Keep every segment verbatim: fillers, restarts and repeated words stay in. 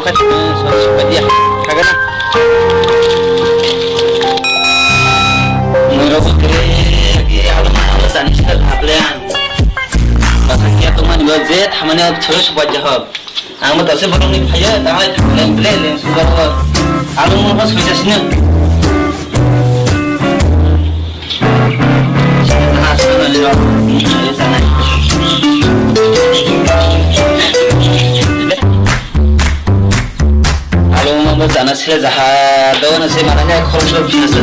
Kha thangna sori sokha diya. Thagana. Mwrok kre lagi alma alma sani sida bhaple ang. Basa kiya tongmani bo je thamani sori sokha diya hok. Ang bo tase borokni phaiya, tanglai thanglai ble le suga to. Alma mo soi jasino. Alo, mambo jana sile jaha, dono se mana jai khoroksa phina se.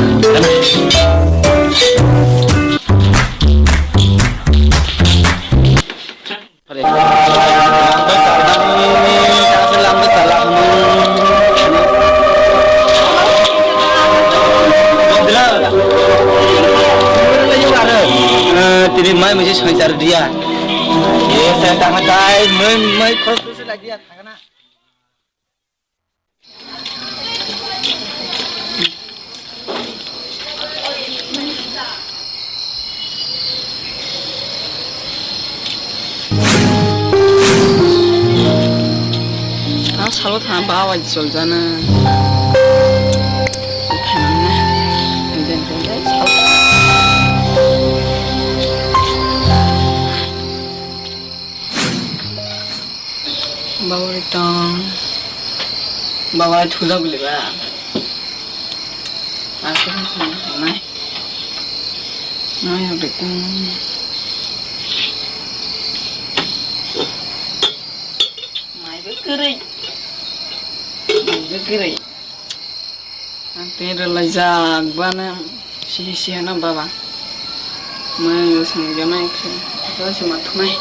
Tini mai mujhe sanchar diya. Ye sa tama dai mai mai khorok se lagi ya thagana. Ah, salo thang ba wai chol jana. Thang na. Jen ko dai salo. Bawai tong. Bawai thuja bwlwi ba. Aswk wngkha nai. Nai rok de tong. Mai bo kwrwi. Mai bo kwrwi. Ang tei rwlaijak bana sihi sihi no baba. Mano songjaknai khe joto se ma thumai.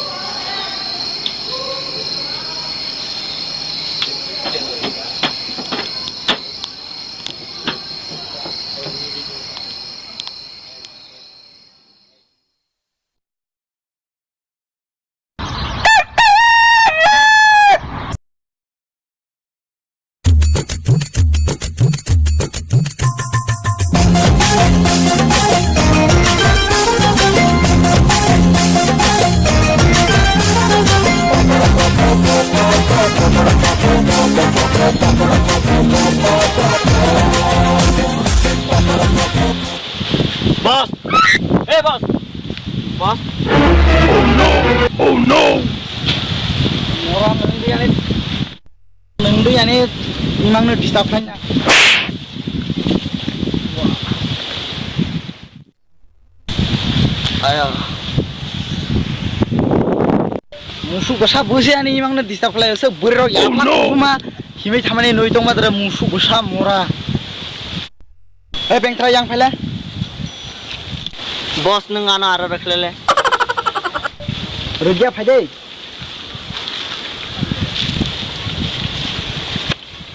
Boss! Hey, boss! Boss! Oh no! Oh no! Mora nungdi ani, nungdi ani imangno disturb khlaina. Ayo. Musuk bwsa busi ani imangno disturb khlaio, se bwrwi rok yaplak no. Kuma himwi thamani nui tongma dara musuk bwsa mora. Hey, bengthra yang phaile. Boss, nwng ano aro rwkhlele. Rwgya phaidei.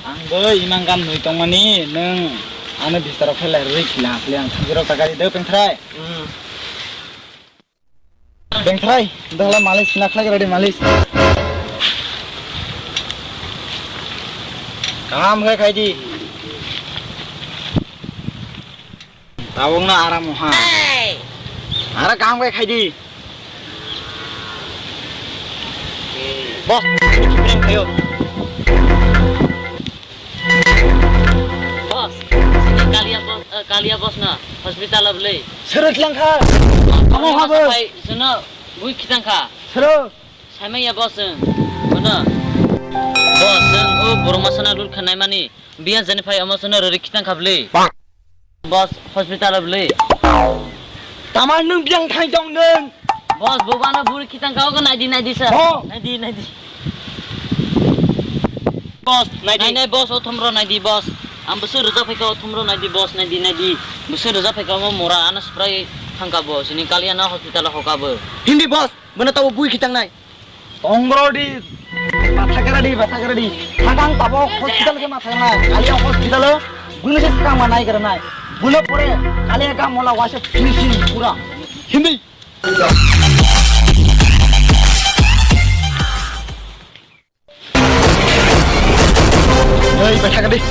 Ang bo imang gan nui tongmani, nwng ano bistarok phaile rwi khila phaile ang thangirok ta gari de bengthrai. Hmm. Bengthrai, dahla malis, nakhlai ready malis. Kaham khe khaidi. Tabuk na aram ha. Ara kaham khe khaidi. Boss, khayo. Boss, sini Kalia boss, eh, Kalia boss na hospital o bwlwi. Sero tlang kha. Amo habo. Pai, sino, bui khitang kha. Sero. Saimaya boss, eh, mana? Boss, eh, o borok masana lut khanai mani. Biya jani phai omo sono rori khitang kha bwlwi. Boss, hospital o bwlwi. Tama nwng biyang thai tong nwng? Boss, bo bana buri khitang kha, ogo naidi, naidi, sir. Bo. Naidi, naidi. Boss, naidi. Nai, nai, boss, o thumro naidi, boss. Ang bwswk rwjak phaikha, o thumro naidi, boss, naidi, naidi. Bwswk rwjak phaikha, omo mora, ano spray thangkha bo, sini Kaliana hospital o hoka bo. Hindi, boss, bono tabo bui khitangnai. Tongrodi, bathakara di, bathakara di. Thakang tabo hospital ke mathakna, Kalia hospital o, buno se thakang ma nai kara nai. Buno pore, Kalia ka mola waise finishing pura. Hindi. Ei, bathakara di.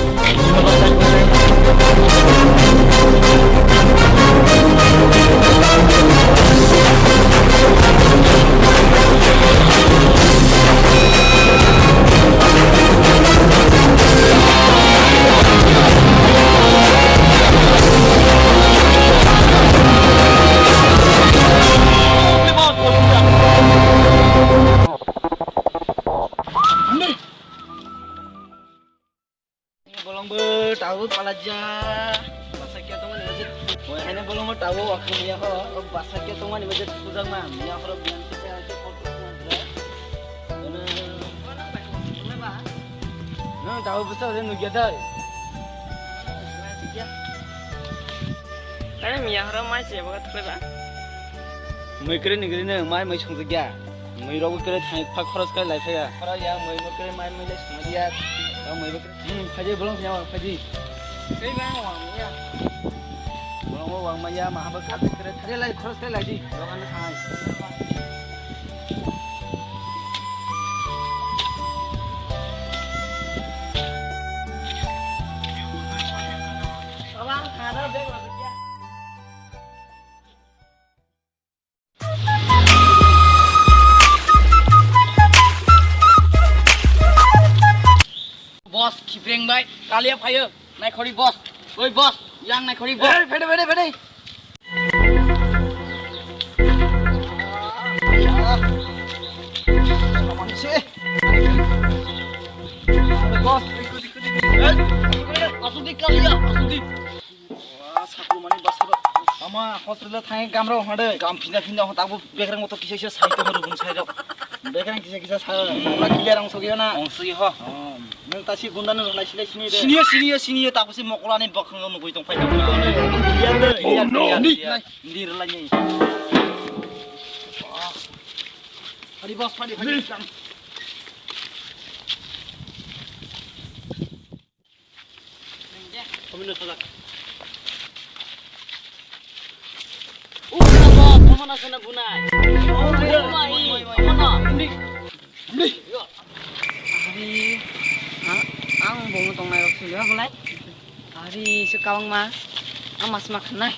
O palaja, basa kya tongmani baje. Oi, hene bolong mo tawo, aku miya ho. O basa kya tongmani baje, pujak ma, miya ho, biyan kisa, kisa, kisa, kisa. Nang tawo bwsa ore nugya dai. Tare miya horo mai se bagat kle ba. Mui kre ni gri ne mai mai song gya. Mui rogo kre thai phak khoros kai lai phaya. Khora ya mui mo kre mai mai le song ya. Tao mui bo kre. Hmm, phaji bolong ya phaji. Kei ba wa ya. Bolong wang mai ya ma ha ba kre thai lai khoros kai lai di. Rogan thai. Boss, khipreng bai, kalia phayo, naikhori boss, oi boss, yang naikhori boss. Hey, phede, phede, phede. Boss, asudi kalia, asudi. Wah, saku mani basaro. Ama hospital thang gamro hade. Gam phina phina ho tabu bekrang moto kisa kisa sai to horu bun sai rok. Bekrang kisa kisa sai. Pura clear ang sogi na. Ang sogi ho. Oh, nang tasi gunda nang nai sile sini de. Sini sini sini tabu si mokola ni bok nang nugui tong pai. Clear de. Clear, clear, clear. Ni. Ndir lagi. Hari boss padi padi. Kami na salak. Oh, kama na kena bunai. Oh, mai, mai, mai, mai. Kama na. Hindi. Hindi. Yo. Ari, ang, ang bungo tongnai rok suli ha bulai. Ari, se kawang ma. Ang mas ma khanai.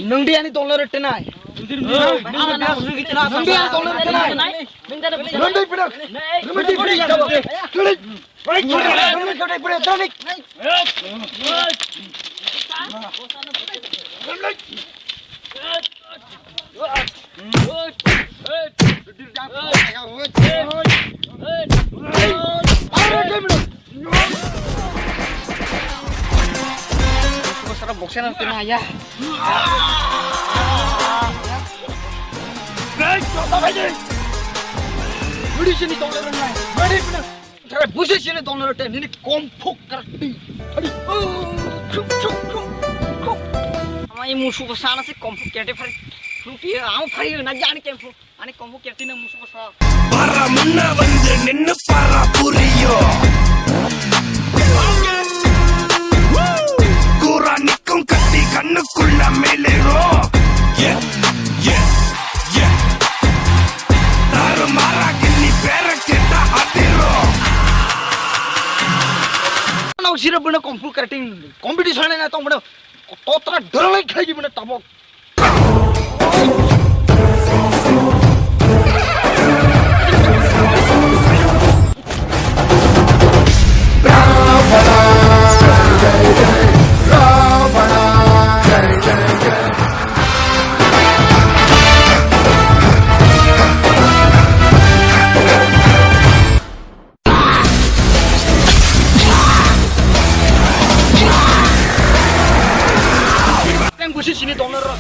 Nungdi ani tolno rete nai. Nungdi ani tolno rete nai. Nungdi pida. Nungdi pida. Sara boxer na tena ya. Ready sini tong le nai. Ready pina. Tara busi sini tong le te nini kung fu karate. Ready. Chuk chuk chuk. Ama i musu ko sana se kung fu karate phari. Fu pi am phari na jani kung fu. Ani kung fu karate na musu ko sa. Para munna vandu ninnu para puriyo. Kura nikkum katti kannukulla melero. Yeah, yeah, yeah. Tarumara gilli pera keta atiro. Nok sira buna kung fu karate competition na tong buna totra dalai khai buna tabok. Teng busi sini dong nero.